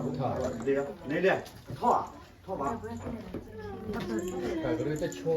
ထီၣ်, န့ၣ်လဲၣ်, ထီၣ်, ထီၣ်ဘၣ်, က့ၤဒ့လၢစံၣ်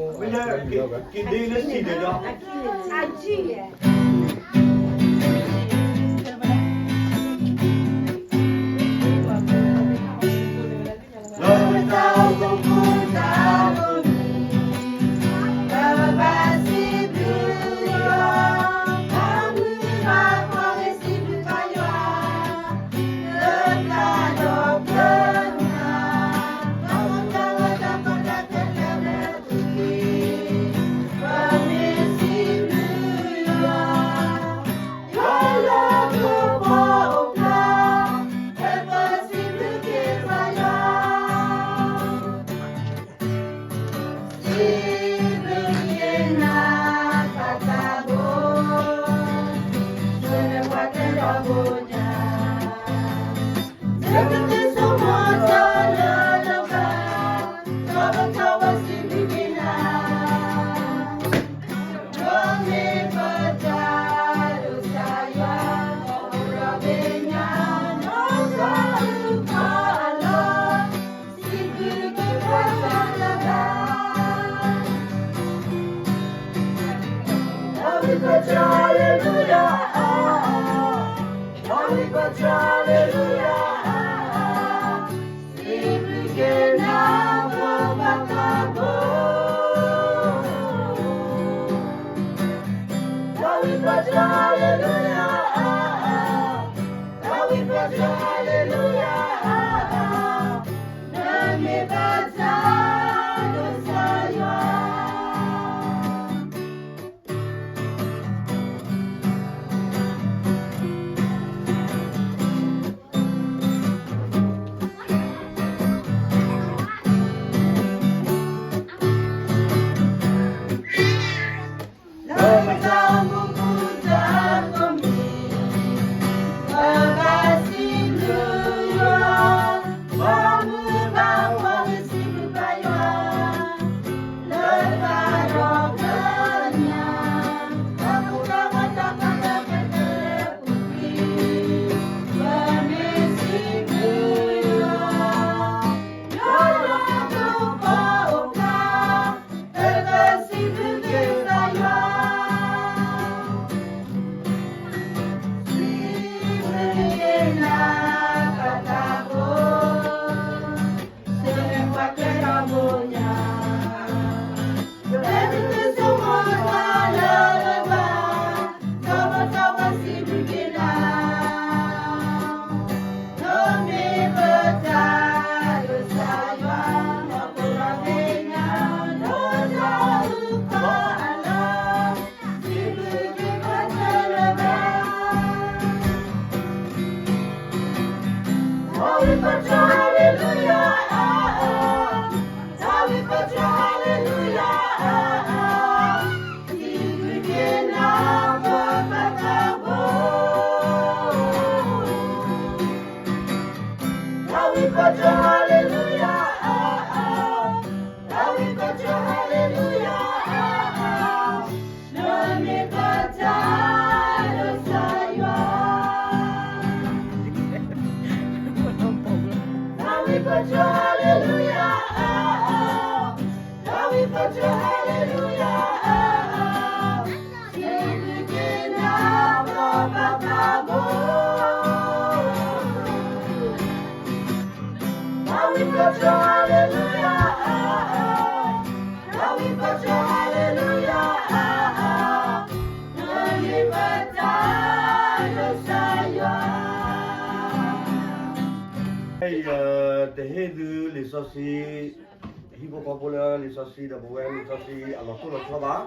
ဒဲးဒီး, တဟ့ၣ်သုလံာ်စီဆှံ, ဟံၣ်ဖိဃီဖိလၢလံာ်စီဆှံဒီးပဝဲလံာ်စီဆှံအလီၤတိၢ်လီၤဆီဘၣ်,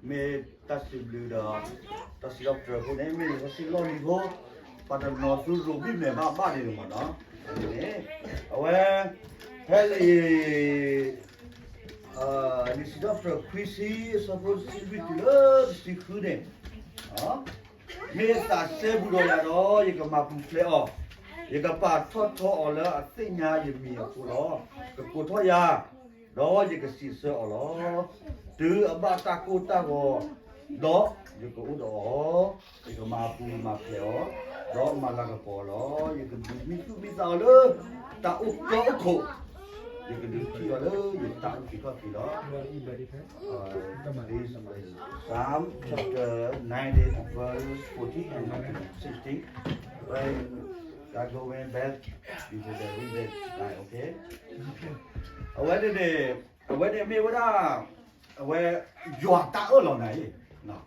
မ့ၢ်တၢ်စံးဘျုးဒီး တၢ်စံးထီၣ်ပတြၢၤအဃိန့ၣ် မ့ၢ်လံာ်စီဆှံလီၢ်လံၤဖိ, ပှၤတနီၤသူရိးဘံၣ်မဲာ်ဘၣ်ဘၣ်န့ၣ်မ့ၢ်နီၤ, န့ၣ်, အဝဲ, ဖဲလံာ် လံာ်စံးထီၣ်ပတြၢၤခွံဆံ အဆၢဖိတဆံလွံၢ်တုၤလၢတဆံဃုန့ၣ်, မ့ၢ်သးစဲဘူးဒီးယၤဒီး ယကမၤပူၤဖျဲးအီၤ, ယကပာ်ထီၣ်ထီအီၤလၢအသ့ၣ်ညါယမံၤအဃိလီၤ. ကကိးထီၣ်ယၤ, ဒီးယကစံးဆၢအီၤလီၤ. တုၤအဘၣ်တၢ်ကိၢ်တၢ်ဂီၤ, ဒီးယကအိၣ်ဒီးအီၤ, ယကမၤပူၤမၤဖျဲးအီၤ, ဒီးမၤလၤကပီၤအီၤလီၤ. ယကဒုးမံသူၣ်မံ သးအီၤလၢ တၢ်အိၣ်ကၢအိၣ်ခိး, ယကဒုးထံၣ်အီၤလၢယတၢ်အုၣ်က့ၤခီၣ်က့ၤလီၤ. This is Psalm chapter ninety, verse fourteen and sixteen. When God go went back, you go there, read that tonight, okay? အဝဲန့ၣ်န့ၣ် အဝဲန့ၣ်မ့ၢ်ဝဲဒၣ် အဝဲ ယွၤတၢ်အၢၣ်လီၤနၤအံၤ,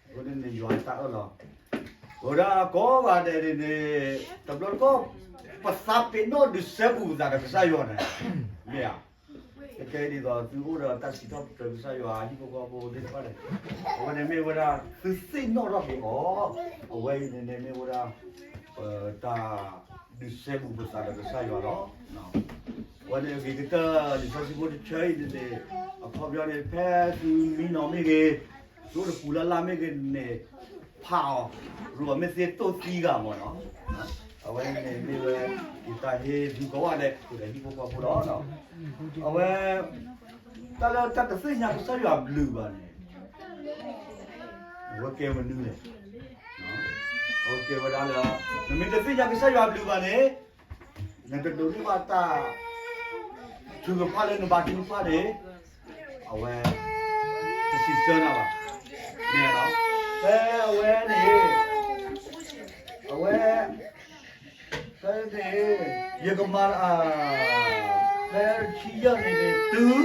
အဝဲန့ၣ်န့ၣ်ယွၤတၢ်အၢၣ်လီၤ, အဝဲဒၣ်ကိးဂၤဒဲးန့ၣ်န့ၣ် တဘျီတခီၣ် ပသးပ့ၤနီၣ်ဒုးစဲဘူးပသးဒီးကစၢ်ယွၤန့ၣ်, မ့ၢ်ဧါ, ကဲဒ်သိးသုအိၣ်ဒီးတၢ်စံးထီၣ်ပတြၢၤကစၢ်ယွၤ ဟံၣ်ဖိဃီဖိသ့ၣ်တဖၣ်န့ၣ်, အဝဲန့ၣ်မ့ၢ်ဝဲဒၣ် သုသ့ၣ်နီၣ်ထီၣ်က့ၤအီၤ, အဝဲအံၤန့ၣ်န့ၣ်မ့ၢ်ဝဲဒၣ် ပတၢ် ဒုးစဲဘူးပသးဒီးကစၢ်ယွၤလီၤ. အဝဲန့ၣ်အဂ့ၤကတၢၢ် လံာ်စီဆှံဖိတဆၢအံၤန့ၣ်န့ၣ် အခီပညီန့ၣ် ဖဲသုမံနီၤမ့ၢ်ဂ့ၤ, သုအိၣ်တပူၤလၢ်လၢ်မ့ၢ်ဂ့ၤန့ၣ် ဖးအီၤ, ရိၤအီၤမ့ၢ်သ့တိၢ်သံဂၤမ့ၢ်နီၤ, အဝဲန့ၣ်မ့ၢ်ဝဲ ယတၢ်ဟ့ၣ်သုကိးဂၤဒဲး ဒီးဟံၣ်ဖိဃီဖိလီၤ. အဝဲ တၢ်လၢတၢ်တသ့ၣ်ညါကစၢ်ယွၤဘျုးဘၣ်န့ၣ် အဝဲကဲမနုၤလဲၣ်, အဝဲကဲဝဲဒၣ်လၢ နမ့ၢ်တသ့ၣ်ညါကစၢ်ယွၤဘျုးဘၣ်န့ၣ် နတဒိးန့ၢ်ဘၣ်တၢ် ထုကဖၣ်လၢနဘါထုကဖၣ်န့ၣ် အဝဲ တစံးဆၢနၤဘၣ်, မ့ၢ်ဧါ, ဖဲအဝဲန့ၣ် အဝဲ ဖဲန့ၣ် ယကမၤ ဖဲခံယဲၢ်န့ၣ်န့ၣ် တုၤ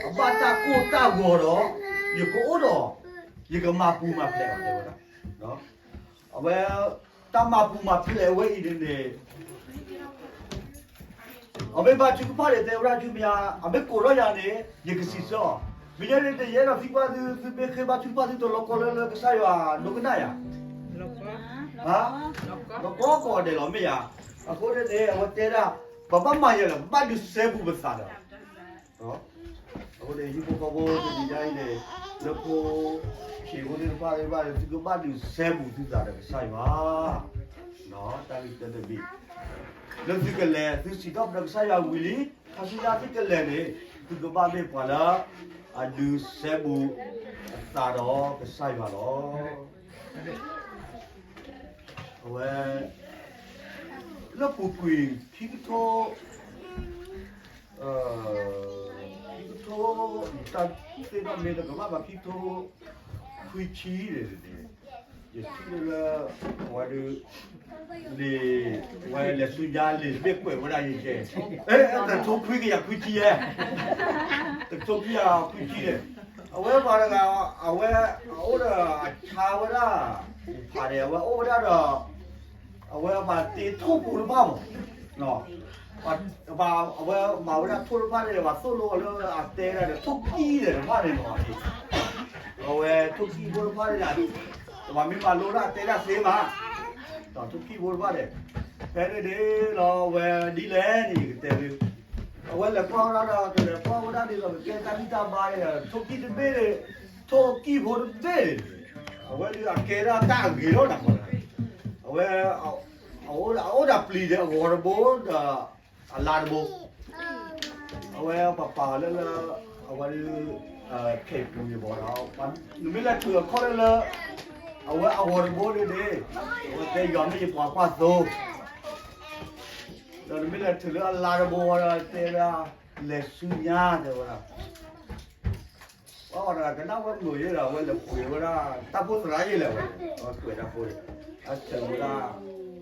အဘၣ်တၢ်ကိၢ်တၢ်ဂီၤဒီး ယကအိၣ်ဒီး ယကမၤပူၤမၤဖျဲးအီၤ တဲဝဲဒၣ်, အဝဲ တၢ်မၤပူၤမၤဖျဲးအဝဲအံၤန့ၣ်န့ၣ် အမ့ၢ်ဘါထုကဖၣ်န့ၣ် တဲဝဲဒၣ်ဆူမဲာ်ညါ အမ့ၢ်ကိးထီၣ်ယၤန့ၣ် ယကစံးဆၢအီၤ, မ့ၢ်ယဲန့ၣ် ယအဲၣ်ဒိးသံကွၢ်သု သုမ့ၢ်ဃ့ဘါထုကဖၣ်သုတလီၤကီလၢလၢကစၢ်ယွၤဒိကနၣ်ယၤ, လီၤကီကီၢ်ဒဲးလီၤ မ့ၢ်ယၤ, အဃိန့ၣ်န့ၣ် အဝဲတဲဒၣ် ပဘၣ်မၤယၤလဲၣ် ပဘၣ်ဒုးစဲဘူးပသးဒီး အဃိန့ၣ် ဟံၣ်ဖိဃီဖိတနံၤညါအံၤန့ၣ် လၢဖိဆံးဖိသ့ၣ်တဖၣ်သ့ၣ်တဖၣ်န့ၣ် သုကဘၣ်ဒုးစဲဘူးသုသးဒီးကစၢ်ယွၤ, တၢ်ဂ့ၢ်တမံၤ လၢသုကလဲၤ သုစံးထီၣ်ပတြၢၤကစၢ်ယွၤဝံၤလံ ခါဆူညါသုကလဲၤန့ၣ် သုကဘၣ်မ့ၢ်ပှၤလၢ အဒုးစဲဘူးအသးဒီးကစၢ်ယွၤလီၤ. အဝဲ လၢပူၤကွံာ်ခံကထိ ခံကထိ တၢ်သ့ၣ်နီၣ်မ့ၢ်တကမၣ်ဘၣ် ခံကထိခွံဆံန့ၣ် ယထံၣ်လၢ အဝဲဒၣ် လံာ် ဝဲလဲၤဆူညါလံာ်တဘ့ၣ်ကွဲးဝဲဒၣ်ယဲၢ် တထိခွံကယၤခွံဆံယဲၢ် တထိခွံကယၤခွံဆံန့ၣ် အဝဲပှၤတဂၤ အဝဲ အအိၣ်ဒီးအဆါဝဲဒၣ် ဖးန့ၣ် အဝဲအိၣ်ဝဲဒၣ်ဒီး အဝဲပှၤတ့ထိၣ်ဖိတဖၣ်မး အဝဲမၤဝဲဒၣ်ထိၣ်တဖၣ်န့ၣ် ပှၤသိၣ်လိအီၤလၢအတဲဒၣ်ဒီး ထိၣ်ကံၢ်ဒီးတဖၣ်န့ၣ်မး အဝဲထိၣ်ကံၢ်ဖိတဖၣ်န့ၣ် ပှၤမ့ၢ်မၤလိဒၣ်တဲဒၣ်သ့မး ဒီးထိၣ်ကံၢ်ဖိတဖၣ်န့ၣ် ဖဲန့ၣ်န့ၣ်လီၤ အဝဲဒ်လဲၣ်န့ၣ် ယကတဲသု အဝဲလဲၤကွၢ်ဝဲဒၣ်ဒီး ကလဲၤကွၢ်ဝဲဒၣ်ဒ်သိး ကကဲတၢ်ဂံၢ်တၢ်ဘါအံၤ ထိၣ်ကံၢ်တဘ့ၣ်န့ၣ် ထိၣ်ကံၢ်ဖိတဘ့ၣ်န့ၣ် အဝဲဒၣ်အကဲဒၣ်တၢ်အဂ့ၤလီၤနၤ အဝဲ အအိၣ်ဒၣ်ပျံၤဒီးအဂီၤတဘိဒီး အလါတဘိ အဝဲပှၤပာ်အီၤလၢလၢ အဝဲဒၣ် ခဲပူၤန့ၣ်ဘၣ်ဒီး နမ့ၢ်လဲၤထုးအခီၣ်လၢလၢ အဝဲအဂီၤတဘိန့ၣ်န့ၣ် အဝဲတဲယွၤမ့ၢ်ယပှၤကွၢ်သိ ဒီးနမ့ၢ်လဲၤထုးလၢအလါတဘိဒီး တဲဝဲဒၣ် လဲၤဆူညါတဲဝဲဒၣ် ပှၤအီၤတဂၤကနၣ်ဝဲမုာ်ယဲဒီး အဝဲလဲၤပှ့ၤဝဲဒၣ် တၢ်ဖိသရၣ်ယဲလဲၣ်ဝဲ အဝဲကွဲးတၢ်ဖိန့ၣ် အထုးဝဲဒၣ်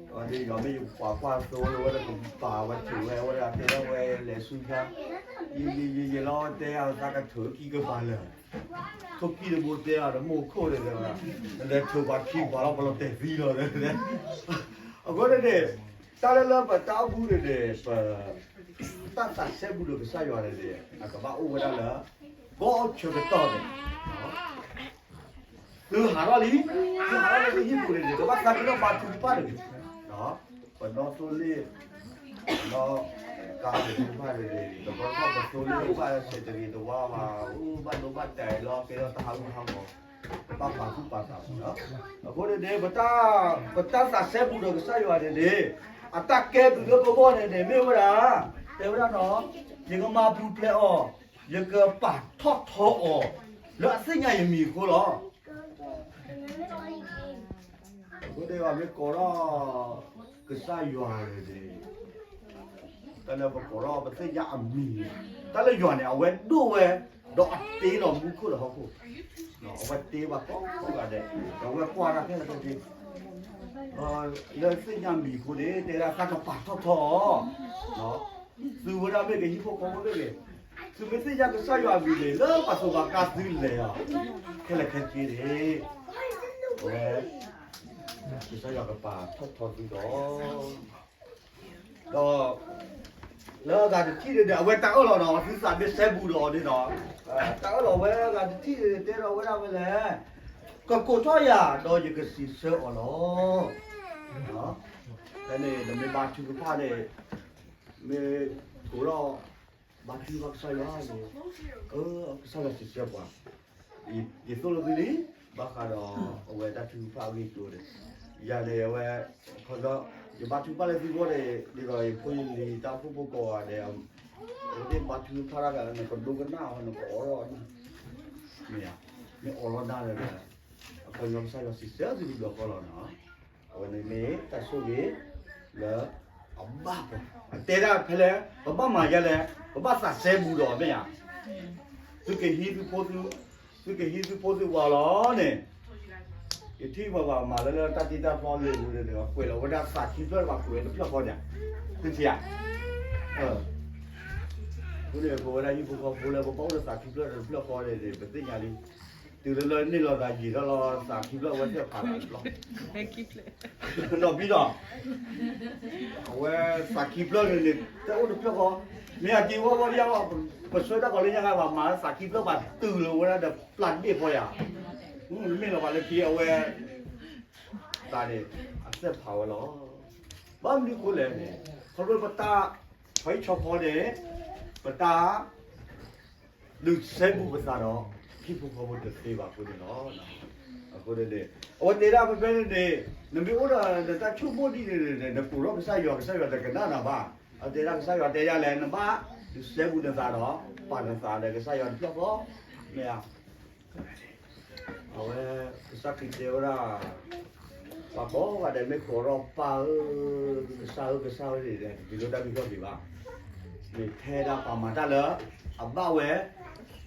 အဝဲဒၣ်ယွၤမ့ၢ်ယပှၤကွၢ်သိလၢဝဲဒၣ်ကပာ်ဝဲထုးဝဲ အဝဲဒၣ်တဲဒၣ်ဝဲလဲၤဆူညါ ယယယယလီၤတဲအသးကထုးကံၢ်ကပၤလၢာ် ထိၣ်ကံၢ်တဘိတဲအီၤတမိၢ်ခိၣ်န့ၣ်တဲဝဲဒၣ် နလဲၤထုးပှၤခံပှၤလီၤ ပလီၤတဲာ်သံလီၤ အဃိန့ၣ်န့ၣ် တၢ်လၢလၢပတၢ်အိၣ်မူန့ၣ်န့ၣ် ပ တၢ်သးစဲဘူးဒီးကစၢ်ယွၤန့ၣ်န့ၣ် အကဘၣ်အိၣ်ဝဲဒၣ်လၢ ကိးဆၢကတီၢ်န့ၣ် သုဟးထီၣ်လံ သုဟးထီၣ်လၢသုဟံၣ်ပူၤန့ၣ်န့ၣ် ကဘၣ်သးက့ၤထီၣ်ဘါထုကဖၣ်န့ၣ် ပဒီသိလ့ၣ် ဒီး ကါန့ၣ်ထုကဖၣ်န့ၣ်န့ၣ် တဘျီတခီၣ်ပသိလ့ၣ်ဘၣ်ဆဲးတဂ့ၤတဝါဘၣ် အိၣ်ဘၣ်ဒိဘၣ်တၢ်လီၤ ကဲထီၣ်တၢ်ဟးဂူာ်ဟးဂီၤ ဘၣ်ပာ်သူၣ်ပာ်သးမးလီၤ အဃိန့ၣ်န့ၣ် ပတၢ်သးစဲဘူးဒီးကစၢ်ယွၤန့ၣ်န့ၣ် အတၢ်ကဲဘျုးလၢပဂီၢ်န့ၣ်န့ၣ် မ့ၢ်ဝဲဒၣ် တဲဝဲဒၣ်နီၤ ယကမၤပူၤဖျဲးအီၤ ယကပာ်ထီၣ်ထီအီၤ လၢအသ့ၣ်ညါယမံၤအဃိလီၤ အဃိန့ၣ် မ့ၢ်ကိးထီၣ် ကစၢ်ယွၤန့ၣ် တၢ်လၢပကိးထီၣ်ပသ့ၣ်ညါအမံၤ, တၢ်လၢယွၤန့ၣ် အဝဲဒိၣ်ဝဲ, ဒီးအတ့ဒီးမူခိၣ်ဒီးဟီၣ်ခိၣ်, အဝဲတ့ဘၣ်ကိးဂၤဒဲး, ဒီးအဝဲကွၢ်တၢ်ခဲလၢာ်ခဲဆ့, လၢသ့ၣ်ညါမံၤအဃိန့ၣ် တဲဒၣ်သးကပာ်ထီၣ်ထီအီၤ, သုဝဲဒၣ်မ့ၢ်ကဟံၣ်ဖိဃီဖိမ့ၢ်ဂ့ၤ, သုမ့ၢ်သ့ၣ်ညါကစၢ်ယွၤအမံၤန့ၣ် လၢပှၤသူၣ်ဘၣ်ကါသုလဲၤအီၤ, ခဲလၢာ်ခဲဆ့န့ၣ်, အဝဲ ကစၢ်ယွၤကပာ်ထီၣ်ထီသုဒီး, ဒီး လၢအဂၤတထံၣ်န့ၣ်ဒီး အဝဲတၢ်အၢၣ်လီၤဒီး သုသးမ့ၢ်စဲဘူးဒီးအီၤန့ၣ်ဒီး, တၢ်အၢၣ်လီၤဝဲအဂၤတထံၣ်န့ၣ် တဲဒီးဝဲဒၣ်ဝဲလဲၣ်, ကကိးထီၣ်ယၤ ဒီးယကစံးဆၢအီၤလီၤ. ဖဲန့ၣ် နမ့ၢ်ဘါထုကဖၣ်န့ၣ်, မ့ၢ်ကိးထီၣ် ဘါထုကဖၣ်ကစၢ်ယွၤန့ၣ်, ကစၢ်ယွၤစံးဆၢပှၤ, ယသိၣ်လိသုလံ, ဘၣ်ဃးဒီးအဝဲတၢ်ထုကဖၣ်အဂ့ၢ်အကျိၤန့ၣ်, ယၤန့ၣ်အဝဲ, ခီဒီ, ယဘါထုကဖၣ်လၢသုဂီၢ်န့ၣ် ဒ်သိးယဖိယလံၤတၢ်အိၣ်ဖှိၣ်ဖိကိးဂၤဒဲး, အဝဲသ့ၣ်ဘါထုကဖၣ်တၢ်ဒီး နကဒိကနၣ်အီၤ နကအိးထီၣ်အီၤ, မ့ၢ်, မ့ၢ်အိးထီၣ်နၢ်ဒီး, အခီပညီကစၢ်ယွၤစံးဆၢသုတဘျီဃီလီၤနီၤ. အဝဲန့ၣ်မ့ၢ်တၢ်ဆိၣ်ဂ့ၤလၢအဘၣ်ပှၤ, အတဲဒၣ်ဖဲလဲၣ်, ပဘၣ်မၤယဲလဲၣ်, ပဘၣ်သးစဲဘူးဒီးမ့ၢ်ဧါ, သုကဟံးသုဖိသု, သုကဟံးသုဖိသုဝၤလီၤန့ၣ်, ယထံၣ်ပှၤဘၣ်မၤလၢလၢတၢ်တ့တၢ်ဖျီလၢာ်ပူၤန့ၣ် ကွဲးလီၤဝဲဒၣ်သးခံဖျၢၣ်ဘၣ်ကွဲးဝဲတဖျၢၣ်ဃီန့ၣ်, သုထံၣ်ဧါ, အဃိန့ၣ် ပဝဲဒၣ်ဟံၣ်ဖိဃီဖိလၢပဘၣ်အိၣ်ဒီးသးခံဖျၢၣ်ဒီးတဖျၢၣ်ဃီန့ၣ် ပသ့ၣ်ညါလံ, တုၤလၢလၢန့ၢ်လီၤသးယံာ်ထီၣ်လီၤ သးခံဖျၢၣ်ဝဲသ့ၣ်ဖးလီၤ, နီၢ်ဘံဒီး, အဝဲသးခံဖျၢၣ်န့ၣ်န့ၣ် တအိၣ်တဖျၢၣ်ဃီ, မ့ၢ်အက့ၤဝီဝီဒ်အံၤ, ပဆၢတၢ်ကီးလၢညါဂၤဘၣ်မၤသးခံဖျၢၣ်ဘၣ်တုၤလီၤဝဲဒၣ်ဒီးပျၢ်ဒ့ၣ်ဖီယၤ, မ့ၢ်လီၤဘၣ်လၢခံအဝဲ သးန့ၣ် အသ့ၣ်ဖးဝဲလီၤ. ဘၣ်မနုၤအဃိလဲၣ်န့ၣ်, ခီဖျိပတၢ်, ဖီအံၤဆီဖီန့ၣ်, ပတၢ်, ဒုးစဲဘူးပသးဒီး, ဟံၣ်ဖိဃီဖိတသ့ဘၣ်အဃိန့ၣ်လီၤ. အဃိန့ၣ်န့ၣ်, အဝဲတဲဒၣ်ဖဲဖဲန့ၣ်န့ၣ်, နမ့ၢ်အိၣ်ဒီးနတၢ်ဆိကမိၣ်ဒ်န့ၣ်န့ၣ် နကိးထီၣ်ကစၢ်ယွၤ ကစၢ်ယွၤတကနၣ်နၤဘၣ်. အတဲဒၣ်ကစၢ်ယွၤတဲယၤလဲၣ် နဘၣ်ဒုးစဲဘူးနသးဒီး, ပာ်နသးဒီးကစၢ်ယွၤတဖျၢၣ်ဃီ, မ့ၢ်ဧါ. အဝဲ, ကစၢ်ခရံာ်တဲဝဲဒၣ်, ပှၤကိးဂၤဒဲးမ့ၢ်ကိးထီၣ်ပၢ်ဧၢ, ကစၢ်ဧၢ ကစၢ်ဧၢန့ၣ် တတုၤလၢတၢ်ဂံၢ်ထီၣ်က့ၤဘၣ်. မ့ၢ်ထဲဒၣ်ပှၤမၤတၢ်လၢအဘၣ်ဝဲ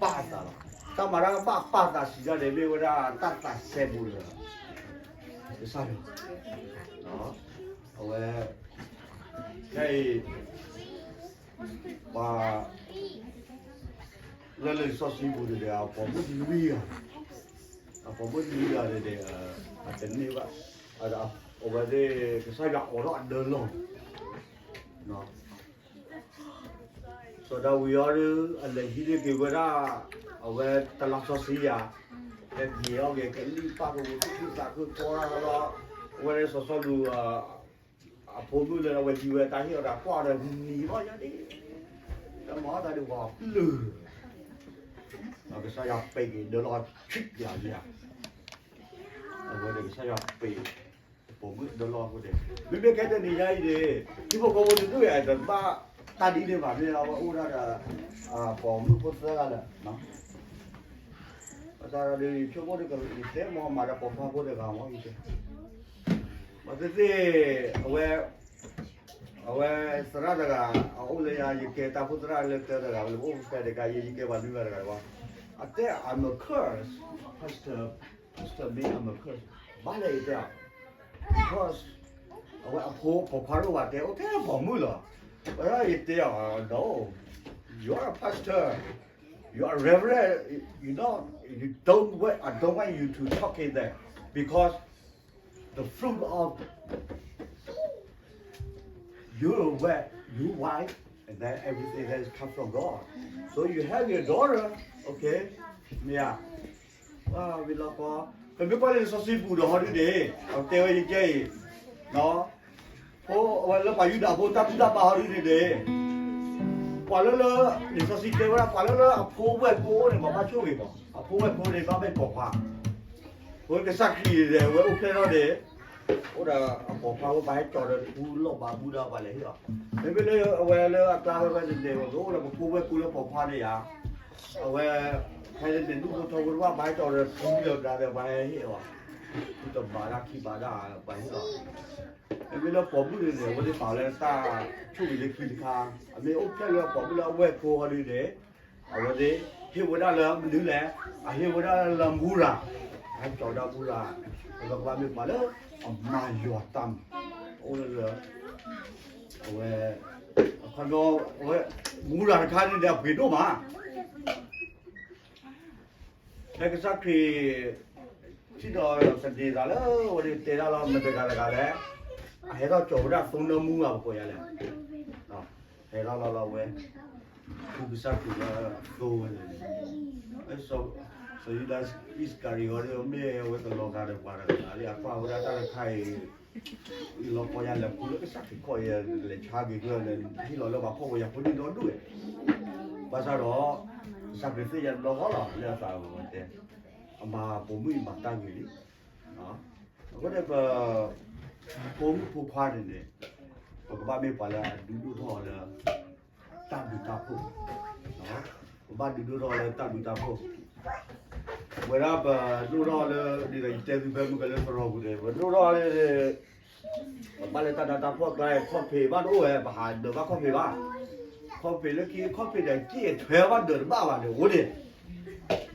ပာ်အသးလီၤ. တၢ်မၤတၢ်လၢအဘၣ်ပာ်အသးစံးဒၣ်န့ၣ် မ့ၢ်ဝဲဒၣ်တၢ်သးစဲဘူးလၢကစၢ်ယွၤ, အဝဲ, ခဲအံၤ ပှၤ လၢလံာ်စီဆှံပူၤန့ၣ်ဒီး အပိာ်မုၣ်လွံၢ်ဂၤ, အပိာ်မုၣ်လွံၢ်ဂၤန့ၣ်ဒီး, အတန့ၢ်ဘၣ်, အဝဲသ့ၣ် ကစၢ်ယွၤအိးထီၣ်အဒၢလီၢ်, စီၤဒၤဝံးအီၤဒီး အလဲၤဟံးန့ၢ်က့ၤဝဲဒၣ်, အဝဲတလါစီဆှံယၤ, ဟဲက့ၤအီၣ်က့ၤကလံၣ်ပၣ်ကဝံၤ သူၣ်ခုသးခုဖီတၢ်လီၤ, အဝဲန့ၣ်စီၤစီလူး အဖိမုၣ်လၢအဝဲဟံးဝဲတၢ်ဟ့ၣ်အီၤဒီး ကွၢ်ဒီးမံၤအီၣ်ယၤဒ်, တၢ်မၤအီၣ်တၢ်ဒ်ဝဲပျုၢ်, ကစၢ်ယွၤပ့းက့ၤဒၢလီၢ်ဆံးယၤလံဧါ, အဝဲန့ၣ်ကစၢ်ယွၤပ့း, ပိာ်မုၣ်ဒၢလီၢ်အဃိန့ၣ်, မ့မ့ၢ်ခဲတနံၤညါအံၤန့ၣ်, ဟံၣ်ဖိဃီဖိတဒူၣ်အံၤတဘၣ်တၢ်ဒ်န့ၣ်ဘၣ် မ့ၢ်အဝဲအိၣ်ဒၣ်ဒီး, ပိာ်မုၣ်ဖိသၢဂၤလၢာ် အတၢ်ဒီးယဆိကမိၣ်တကလုာ်ယတဲမ့ၢ်မၤဒီးပိာ်ခွါဖိတဂၤမ့ၢ်ယတဲ, မ့ၢ်သ့ၣ်သ့ၣ်, အဝဲ, အဝဲသရၣ်တဂၤ, အအိၣ်လၢယၤ ယကဲတၢ်ဖိသရၣ်လၢတၢတဂၤ, လၢအိၣ်ဖဲတဂၤ ယကဲပှၤလွံၢ်ဂၤတဂၤဘၣ်, အတဲ I'm a curse, pastor, pastor mean I'm a curse, ဘၣ်လဲၣ်ယတဲ, because အဝဲအဖိပိာ်ခွါတအိၣ်ဘၣ်တဲ အိၣ်ထဲပိာ်မုၣ်လီၤ, ဝဲဒၣ်ယတဲအီၤ, no, you are a pastor, you are a reverend, you know, you don't want, I don't want you to talk in that, because the fruit of your wife, your wife, and then everything that is come from God. So you have your daughter, okay? မ့ၢ်ဧါ, ဝံၤလီၤကီ, ပမ့ၢ်ကွၢ်လၢလံာ်စီဆှံပူၤဒီးဟီဒုန့ၣ်, အတဲဝဲယကဲအံၤ, ဖိအဝဲလၢပှၤယူဒၤဖိတၢ်ဘူၣ်တၢ်ဘါဟီဒုန့ၣ်န့ၣ်, ပှၤလၢလၢ, လံာ်စီဆှံတဲဝဲဒၣ် ပှၤလၢလၢအဖိဝဲၢ်ကိန့ၣ် ဘၣ်ဘၣ်ဆိၣ်ဂ့ၤမး, အဖိဝဲၢ်ကိန့ၣ် ဘၣ်မ့ၢ်ပိာ်ခွါ, အဝဲကစၢ်ခရံာ်ဒီး အဝဲအိၣ်ဖျဲၣ်ထီၣ်န့ၣ်, အိၣ်ဒီးအပိာ်ခွါဝဲ ပှၤဟဲကၠီၤဒီးထူလီၢ်ဘးဘူၣ်ဒီးပှၤလဲၤဟ့ၣ်အီၤ, မ့မ့ၢ်လၢအဝဲလၢအကျါဝဲဖဲန့ၣ်န့ၣ် ပအိၣ်ဒီးပဖိဝဲၢ်ကိလၢပိာ်ခွါန့ၣ်ဧါ, အဝဲ, ဖဲန့ၣ်န့ၣ် ဒူၣ်ဖိထၢဖိတဖၣ် ပှၤဟဲကၠီၤဒီးထူဒီးဘျးဒီးပှၤဟဲဟ့ၣ်အီၤ, တဘးဒၣ်ခံဘးဒၣ်ပှၤဟ့ၣ်လီၤ, မ့မ့ၢ်လၢပိာ်မုၣ်န့ၣ်န့ၣ် အဝဲသ့ၣ်ပာ်လၢတၢ်ဆိၣ်ဂ့ၤလၢခံတခါ, အမ့ၢ်အိၣ်ဖျဲၣ်လၢပိာ်မုၣ်လၢအဝဲၢ်ဖိအီၤဒ်န့ၣ်, အဝဲသ့ၣ်ဟ့ၣ်ဝဲဒၣ်လၢမနုၤလဲၣ်, အဟ့ၣ်ဝဲဒၣ်လၢမူရၤ, အဟဲကၠီၤဝဲဒၣ်မူရၤ, ပကဘၣ်မ့ၢ်ပှၤလၢအမၤယွၤတၢ်မၤ, အိၣ်လၢလၢ အဝဲ, အခီပညီ, အဝဲ, မူရၤတခါန့ၣ်ဒီးအပှ့ၤဒိၣ်မး, ဖဲကစၢ်ခရံာ်, ထံၣ်ဒီးသန့ၤသးလၢအဝဲန့ၣ်တဲဒၣ်လီၤ မတၤတဂၤတဂၤလဲၣ်, အဟဲထီၣ်ကၠီၤဝဲဒၣ်သိနၢမူဘၣ်ပကိးယၤလဲၣ်, ဟဲထီၣ်လီၤလီၤဝဲ, ထူကစၢ်ခရံာ်လၢသိဝဲန့ၣ်, စီၤယူဒၤအံၣ်စကၤရံၤအီၤဒ် မ့ၢ်အဝဲကလီၤဂာ်ဒီးပှၤတဂၤလၢအကွၢ်ဝဲဒၣ်တၢ်တခါအံၤ လီၤကီယၤလဲၤခူလၢကစၢ်ခရံာ်ခီၣ်အံၤ လဲၤဆါက့ၤကၢၢ်လဲၤဟ့ၣ်လီၤလၢပှၤဖှီၣ်ဖိယာ်ဖိဒ်ဒီဒူၣ်ဝဲ, ဘၣ်ဆၣ်ဒီး, ကစၢ်ခရံာ်သ့ၣ်ညါတဘျီဃီလီၤ လၢအသးဝဲတဲ, အမၤပိာ်မုၣ်အံၤမၤတၢ်ဂ့ၤလံ, အဃိန့ၣ်ပ, ဖိမုၣ်ဖိခွါန့ၣ်န့ၣ်, ပကဘၣ်မ့ၢ်ပှၤလၢအဒုးဒိၣ်ထီၣ်အီၤလၢ တၢ်ဘျုးတၢ်ဖှိၣ်, ပဘၣ်ဒုးဒိၣ်ထီၣ်အီၤလၢတၢ်ဘျုးတၢ်ဖှိၣ်, ဝဲဒၣ်ပဒိၣ်ထီၣ်လၢ, ဒ်သိးယတဲသုဖဲမုၢ်ကလၢသရိာ်ပူၤန့ၣ် ပဒိၣ်ထီၣ်လၢ ပဘၣ်လၢတၢ်နးတၢ်ဖှီၣ်ကျါ ခီၣ်ဖံးဘၣ်တအိၣ်ဝဲ ပဟးဒၢးဘၣ်ခီၣ်ဖံးဘၣ်, ခီၣ်ဖံးလၢခံခီၣ်ဖံးဒီး က့ၣ်ထွဲဘၣ်ဒၢးတဘၣ်ဘၣ်န့ၣ် အိၣ်န့ၣ်,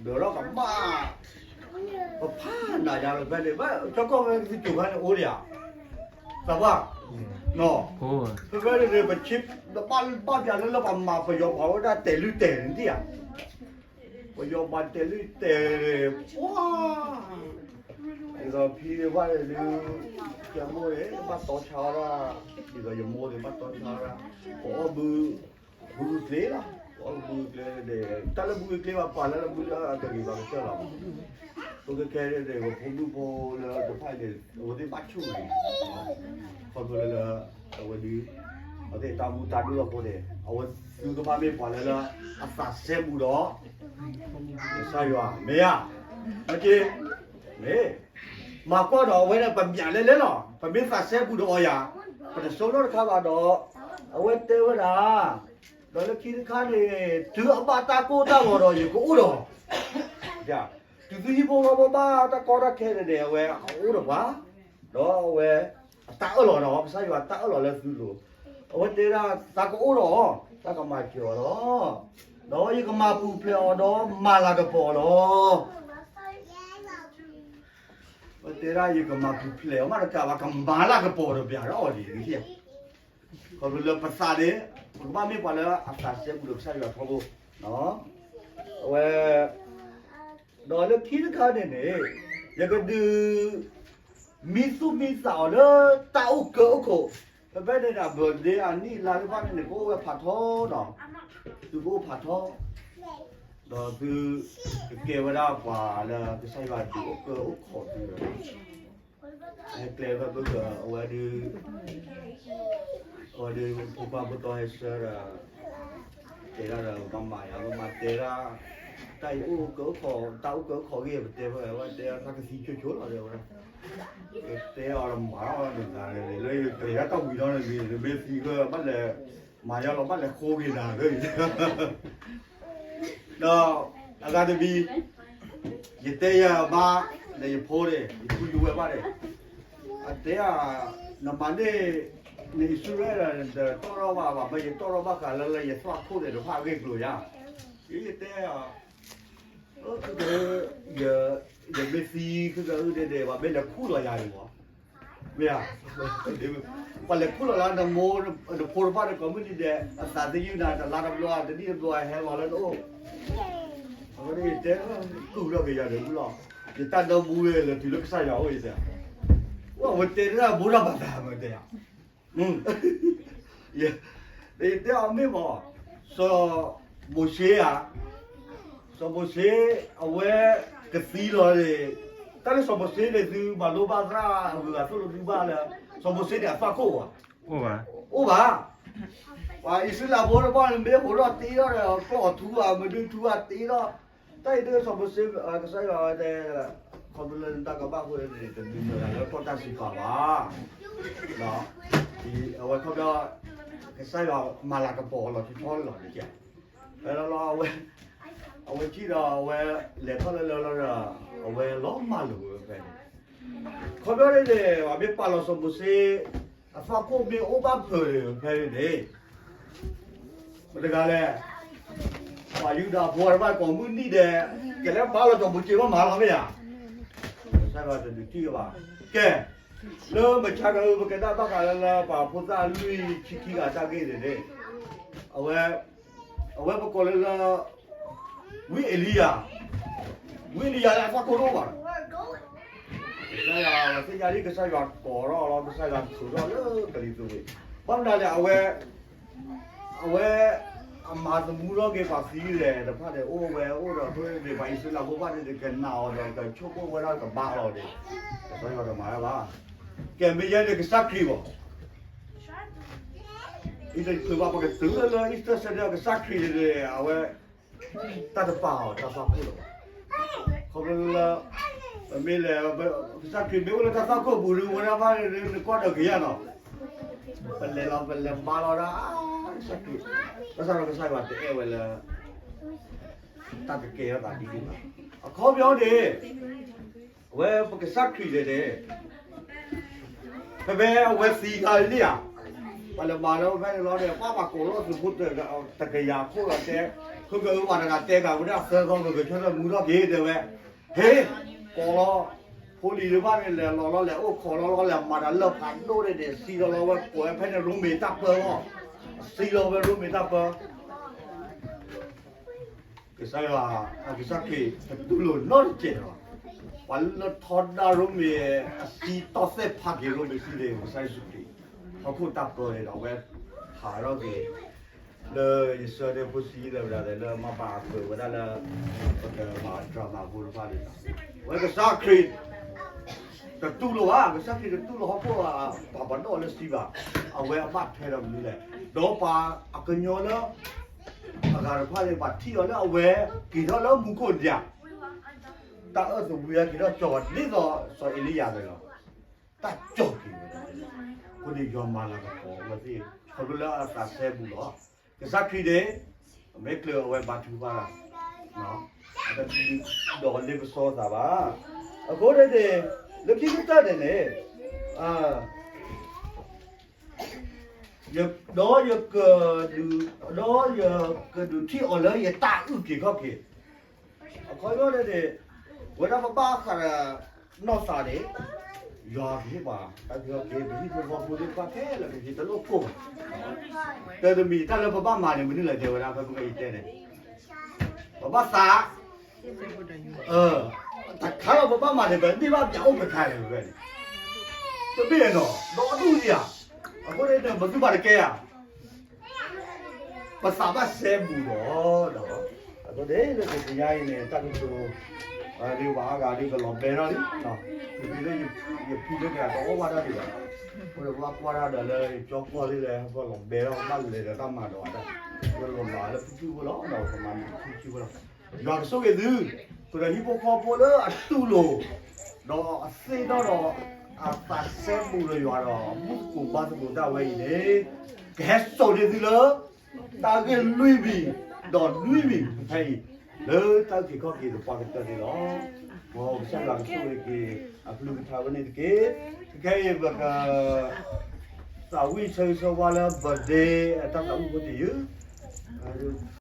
ဒၢးထီၣ်ကဘၣ်, ပဖးနးယၤလီၤဖဲန့ၣ် ဘၣ်ကၠီကီၢ်ဝဲကသံၣ်ကိၤဖဲန့ၣ်အိၣ်ဒံးဧါ, သးပှၢ်, ဖဲဖဲန့ၣ်န့ၣ် ပဆ့, ပဘၣ်ဘၣ်ပၠးလၢလၢပှၤမၤပယီၤပှၤဝဲဒၣ်တဲာ်လုၢ်တဲာ်န့ၣ်ဧါ, ပယီၤပှၤတဲာ်လုၢ်တဲာ်န့ၣ် ပှၤ ဒ်သိးဖံန့ၣ်ဘၣ်န့ၣ်ဒုး, ယမိၢ်န့ၣ် ဘၣ်တီဆါဝဲဒၣ်, ဒ်သိးယမိၢ်န့ၣ် ဘၣ်တီဆါဝဲဒ၁ၣ်, ပအီၣ်ဘု, ဘုကျ့လီၤ, ပအီၣ်ဘုကျ့, တၢ်လၢဘုကျ့ဘၣ်ပှၤလၢဘုလၢအတဂ့ၤဘၣ်ကစၢၢ်လီၤ, သိးခဲခဲန့ၣ် ပဖိမုၣ်ဖိလၢတဖၣ်န့ၣ် အဝဲသ့ၣ်ဘၣ်ဆိၣ်ဂ့ၤ, ခီဖျိလၢလၢ, အဝဲဒုး, အဝဲသ့ၣ်တၢ်မူတၢ်ဒိၣ်ထီၣ်ဖိန့ၣ် အဝဲသုကဘၣ်မ့ၢ်ပှၤလၢလၢ, အသးစဲဘူးဒီး ကစၢ်ယွၤ မ့ၢ်ဧါ, မ့ၢ်, မၤကွၢ်ဒီးအဝဲန့ၣ် ပမၠးလဲလဲလီၤ ပမ့ၢ်သးစဲဘူးဒီးအီၤယၤ, ပတဆိနီတခါဘၣ်ဒီး, အဝဲတဲဝဲဒၣ်, ဒီးလၢခံတခါန့ၣ် တုၤအဘၣ်တၢ်ကိၢ်တၢ်ဂီၤဒီးယကအိၣ်ဒီး, တုၤသုဟံၣ်ဖိဃီဖိဘၣ်တၢ်ကီတၢ်ခဲန့ၣ်န့ၣ် အဝဲအအိၣ်ဒီးပှၤ, ဒီးအဝဲ, အတၢ်အၢၣ်လီၤဒီး ကစၢ်ယွၤတၢ်အၢၣ်လီၤလၢသုလိၤ, အဝဲတဲဒၣ်သးကအိၣ်ဒီး, တၢ်ကမၤစၢၤအီၤလီၤ, ဒီးယကမၤပူၤဖျဲးအီၤဒီးမၤလၤကပီၤအီၤလီၤ ပတဲဒၣ်ယကမၤပူၤဖျဲးအီၤမးတကးဘၣ် ကမၤလၤကပီၤဒီးပျးဒီးအီၤဒ်န့ၣ်, ခီဖျိလၢပသးန့ၣ်, ပကဘၣ်မ့ၢ်ပှၤလၢအသးစဲဘူးဒီးကစၢ်ယွၤထီဘိ, အဝဲ, ဒီးလၢခံတခါန့ၣ်န့ၣ်, ယကဒုး, မံသူၣ်မံသးအီၤလၢတၢ်အိၣ်ကၢအိၣ်ခိး, ဖဲဖဲန့ၣ်ဒီး ဘၢၣ်ဒ့အနံၣ်အလါတဖၣ်န့ၣ်န့ၣ် ကအိၣ်ဝဲဖးထီနီၤ, သုကအိၣ်ဖးထီ ဒီးသုကကဲဝဲဒၣ်ပှၤလၢကစၢ်ယွၤဒုးအိၣ်ကၢအိၣ်ခိးသုလီၤ, ဟဲကျဲဖဲဘၣ်ကၢၤအဝဲဒုး, အဝဲဒုးဖိခွါဖိတီဟဲဆှၢဒီး, တဲဒၣ်ဒီးပမၤယၤ ပမၤတဲဒၣ်, တၢ်အံၤအိၣ်ကၢအိၣ်ခိး တၢ်အိၣ်ကၢအိၣ်ခိးဂ့ၢ် ပတဲဖဲဝဲတဲ တၢ်ကသံဆိဆိလီၤဒီးဝဲဒၣ်, တဲအီၤဒီးမၤထီၣ်ဝဲန့ၣ် လၢယတၢ်ဝံၤဒီးန့ၣ် မ့ၢ်သံဂၢၢ်ဘၣ်လဲၤ, မၤယါလီၤဘၣ်လဲၤဃိက့ၤနၤဂၢၢ်အံၤ ဒီးအဂၤတမံၤ, ယတဲယၤဘၣ်, ဒီးယဖိန့ၣ် ယဖုယဝဲၢ်ဘၣ်န့ၣ်, အတဲဧါ, နမၤန့ၢ်, နအံၣ်စရ့လးဒီးတီၢ်ထီၣ်ဘၣ်ဘၣ် မ့ၢ်ယတီၢ်ထီၣ်ဘၣ်ဃးလၢလၢယသွၣ်ခိၣ်န့ၣ် တဖၣ်အဂ့ၢ်ကျိၤယါ, ယတဲဧါ, ယမ့ၢ်သံခဲကနံၣ်အံၤန့ၣ် ဘၣ်မ့ၢ်လဲၤခူၣ်လီၤယၤန့ၣ်မး မ့ၢ်ဧါ, ပှၤလဲၤခူၣ်လီၤလၢနမိၢ်, နဖိတဖၣ်န့ၣ် ကိးမုၢ်နံၤဒဲး အသးသယုၢ်နၤ တလါတဘျီ တနံၣ်တဘျီ ဟဲလီၤလၢနအိၣ်, အဝဲန့ၣ်ယတဲ, တူၢ်ထီၣ်က့ၤယၤန့ၣ်မုၢ်လီၤ, ယတၢ်ဒီမူဝဲလဲၤတုၤလၢကစၢ်ယွၤအိၣ်ယတဲ, အဝဲတဲတၢ်ဘိးတၢ်ဘၣ်သးမတဲဧါ ယတဲအီၤမ့ၢ်မး, စီၤမိၤၡ့ဧါ, စီၤမိၤၡ့, အဝဲကသံလီၤန့ၣ်, တၢ်လၢစီၤမိၤၡ့န့ၣ် သုမၤလိဘၣ်သရၣ်အဂုၤအဂၤသိၣ်လိသုဘၣ်လၢ, စီၤမိၤၡ့န့ၣ် အသွၣ်ခိၣ်ဧါ, အိၣ်ဘၣ်, ပှၤအံၣ်စရ့လးဖိတဖၣ်န့ၣ် မ့ၢ်ဟိးထီၣ်တ့ထီၣ်ဒီး ကျီၢ်ထူဧါ မနုၤထူဧါတ့ထီၣ်, တၢ်အံၤဒ်စီၤမိၤၡ့, ကစၢ်ယွၤဝဲတဲ, ခီဖျိလၢနတၢ်ကဘၣ်အဃိန့ၣ် တဒုးနၢၤတၢ်လၢကီၢ်တၢ်စံးပာ်ဘၣ်, အဝဲခီဖျိ, ကစၢ်ယွၤမၤလၤကပီၤအီၤလီၤဆီဆီလီၤန့ၣ်, ဖဲလီၤလီၤ, အဝဲထံၣ်ဒီးအဝဲလဲၤထီၣ်လၢလၢလီၤဒီး, အဝဲလီၤမၢ်လိာ်ဝဲဖဲန့ၣ်, ခီဖျိန့ၣ်န့ၣ် ပှၤမ့ၢ်ပာ်လီၤစီၤမိၤၡ့ အသီခိၣ်မ့ၢ်အိၣ်ဘၣ်ဖုးန့ၣ် ဖဲန့ၣ်န့ၣ် မတၤတဂၤလဲၣ်, ပှၤယူဒၤဖိတဖၣ်ကိးမုၢ်နံၤဒဲး ကလဲၤမၤလီၤစီၤမိၤၡ့မးမၤလီၤမ့ၢ်ဧါ, ကစၢ်ယွၤတဒုးတံၢ်ဘၣ်. ကဲ, လၢမုၢ်ဆါတၢ်အုၣ် ပကနၣ်ဘၣ်ဃးလၢ လၢပှၤဖိသၣ်လွံၢ်ဆံခံဂၤတၢ်ဂ့ၢ်န့ၣ်န့ၣ်, အဝဲ, အဝဲပကိးလၢလၢ ဝံအ့လံယၤ, ဝံအ့လံယၤလၢအသီခိၣ်တအိၣ်ဘၣ်. ကစၢ်ယွၤသ့ၣ်ညါဒ်ကစၢ်ယွၤကိးထီၣ်လီၤ ကစၢ်ယွၤထုးထီၣ်လၢကလံၤသူးန့ၣ်, ဘၣ်မနုၤလဲၣ် အဝဲ, အဝဲ, အမၤသမူထီၣ်က့ၤပှၤသံလဲၣ်တဖၣ်န့ၣ် အိၣ်ဝဲအိၣ်ဒီး အဃိန့ၣ် ပှၤအံၣ်စရ့လးဖိဘၣ်န့ၣ် ကနာ်အီၤဒီး ကဆိကမိၣ်ဝဲဒၣ်ကဘါအီၤန့ၣ်, ကစၢ်ယွၤတမၤဝဲဘၣ်. ကဲမ့ၢ်ယဲန့ၣ်ကစၢ်ခရံာ်ဘၣ် အံၤတချုးဘၣ် ပကတုၤလၢလၢ Easter Sunday ကစၢ်ခရံာ်န့ၣ် အဝဲ တၢ်တပာ်အီၤတၢ်သီခိၣ်လၢၤဘၣ်. ခီဖျိလၢ ပမ့ၢ်လဲၤ ကစၢ်ခရံာ်မ့ၢ်အိၣ်လၢတၢ်သီခိၣ်ပူၤဒီး ဝဲဒၣ်ဘၣ်န့ၣ် နကွၢ်ဒီးကယၤနီၤ, ပလဲၤလီၤ ပလဲၤမၤလီၤဒၣ် ကစၢ်ခရံာ်, ဘၣ်ဆၣ်ဒီးကစၢ်ယွၤတအဲၣ်ဝဲလၢ တၢ်ကကဲထီၣ်သးဒ်န့ၣ်ဘၣ်. အခီပညီန့ၣ် အဝဲပကစၢ်ခရံာ်န့ၣ်န့ၣ် ဖဲဖဲအဝဲသံခါန့ၣ်ဧါ, ပှၤလဲၤမၤလၢဖဲန့ၣ်လီၤန့ၣ် ပှၤဘၣ်ကိးလီၤသုးဖိတကယၤခိၣ်ဒီးတဲ, ခိၣ်ကၢအုပှၤတဂၤတဲဂၤဝဲဒၣ်သၢသီ ကကဆၢထၢၣ်မူထီၣ်က့ၤတဲဝဲ, ဟ့ၣ်, ကိးလီၤ, ဖိလံၤတဖၣ်န့ၣ် လဲၤလီၤလီၤ လဲၤအိၣ်ခိးလီၤလီၤ လဲၤမၤတၢ်လၢဖးဒိၣ်န့ၣ်န့ၣ် စံးလီၤလီၤဝဲကိးဝဲဖဲန့ၣ်ရိမ့ၤတၢ်ပၢလီၤ, စံးလီၤဝဲရိမ့ၤတၢ်ပၢ ကစၢ်ယွၤ, ကစၢ်ခရံာ်တတူၢ်လိာ်နီတစဲးလီၤ. ပှၤလၢထီဒါရိမ့ၤအစံး တီၢ်သဲၣ်ဖးက့ၤရိမ့ၤစံးန့ၣ် ကစၢ်ယ့ၣ်ၡူးခရံာ်, ဟီၣ်ခိၣ်တၢ်ပၢန့ၣ်ဒီး အဝဲဟးထီၣ်က့ၤ လၢယဆၢတဲာ်ဖိဆံးလၢဝဲဒၣ် လၢမၤဘၣ်အပၢၤဝဲဒၣ်လၢ ပကမၤတြၢၤမၤဖိတဖၣ်န့ၣ်ဒီး အဝဲကစၢ်ခရံာ် တတူၢ်လိာ်ဘၣ်, ကစၢ်ခရံာ်တတူၢ်လိာ်ဟီၣ်ခိၣ် ပှၤပှၤဒိၣ်လၢစံးဘၣ်, အဝဲအဘၣ်ထွဲဒီးမနုၤလဲၣ်, ဒီးပှၤအကညီလၢ အဂၤတဖၣ်န့ၣ် ဘၣ်ထံၣ်အီၤလၢအဝဲ က့ၤထီၣ်လၢမူခိၣ်ဒၣ်, တၢ်အၢၣ်သဘှံက့ၤထီၣ်ကၠီၤဒ်သိးစီၤအ့လံယၤန့ၣ်လီၤ. တၢ်ကၠီၤက့ၤဝဲဒၣ်, အဃိန့ၣ်ယွၤမၤလၤကပီၤအဝဲသ့ၣ် ခီဖျိလၢအသးစဲဘူးလီၤ. ကစၢ်ခရံာ်န့ၣ် အမ့ၢ်ကျၢၤအဝဲဘါထုကဖၣ်တၢ်, အတဒုးဒီးလ့ပစီသးဘၣ်. အဃိန့ၣ်န့ၣ် လၢခံကတၢၢ်န့ၣ်န့ၣ် ယ, ဒီးယက, ဒီးယကဒုးထံၣ်အီၤလၢယတၢ်အုၣ်က့ၤခီၣ်က့ၤ, အခီပညီန့ၣ်န့ၣ် ဝဲဒၣ်ပဘၣ်ဃးဒီးနီၢ်သးန့ၣ် ယွၤကဟ့ၣ်ပှၤတၢ်အုၣ်က့ၤခီၣ်က့ၤ ပဟံၣ်ဖိဃီဖိသ့ၣ်တဖၣ်ခဲလၢာ်ကဟ့ၣ်တလိၣ်ကိၢ်ဘၣ်. တၢ်တမံၤတၢ်လၢပဘၣ်မၤန့ၣ် မနုၤလဲၣ်တဲဝဲဒၣ် ဖဲမုၢ်ဂီၤအံၤတဲန့ၣ် ပဘၣ်သး တခါလီၤပဘၣ်မၤန့ၣ် ပန့ၢ်ဘၣ်ပှၤအိၣ်ပခါန့ၣ် ပဝဲန့ၣ် တဘ့ၣ်နီၤ ဒီဒူၣ်ဧါ. အဃိန့ၣ် ပသူဘၣ်တကဲဧါ. ပသးဘၣ်စဲဘူးဒီး, အဃိန့ၣ် လၢတနံၤညါအံၤန့ၣ် တၢ်ကတိၤ ဒ်ပှၤအါဂၤဒ်ကလီၤဘဲထီၣ်လံ, ယဖံလၢကတအီၣ်ဘၣ်တၢ်ဒံးဘၣ်, အဃိန့ၣ်ပဘၣ်ကွၢ်တၢ်ဒီးလၢကၠီကီၢ်သ့ၣ်လဲၣ် ပလီၤဘဲထီၣ် ပဘၣ်လဲၤဒီးတၢ်မၤဒီးတၢ်, ပလီၤမၤလၢဖုၣ်ဖုၣ်ဖိလီၤ ဒီးပမၤမုာ်ဖုၣ်ဖုၣ်ဖိလီၤ. ယွၤကဆိၣ်ဂ့ၤသု, ပဒီးဟံၣ်ဖိဃီဖိလၢအတူၢ်လိာ် ဒီးအသ့ၣ်နီၣ်ဒီး အသးစဲဘူးဒီးယွၤဒီး မုၢ်သကိးဘါသကိးတၢ်ဝဲအံၤန့ၣ် ကဟဲစိာ်န့ၢ်သုလၢ တၢ်ဂ့ၢ်လွံၢ်မံၤ ဒီးနွံမံၤဖဲအံၤ လၢတၢ်အုၣ်က့ၤခီၣ်က့ၤသပှၢ်ကတၢၢ်န့ၣ်လီၤ. မ်ကစၢ်ယွၤကဆိၣ်ဂ့ၤက့ၤ အကလုၢ်ကထါဝဲန့ၣ်တက့ၢ်. ခဲအံၤပက သးဝံၣ်ဆၢဂ့ၤဆၢဝါလၢ birthday အတၢ်သးဝံၣ်ဖိတယုၢ်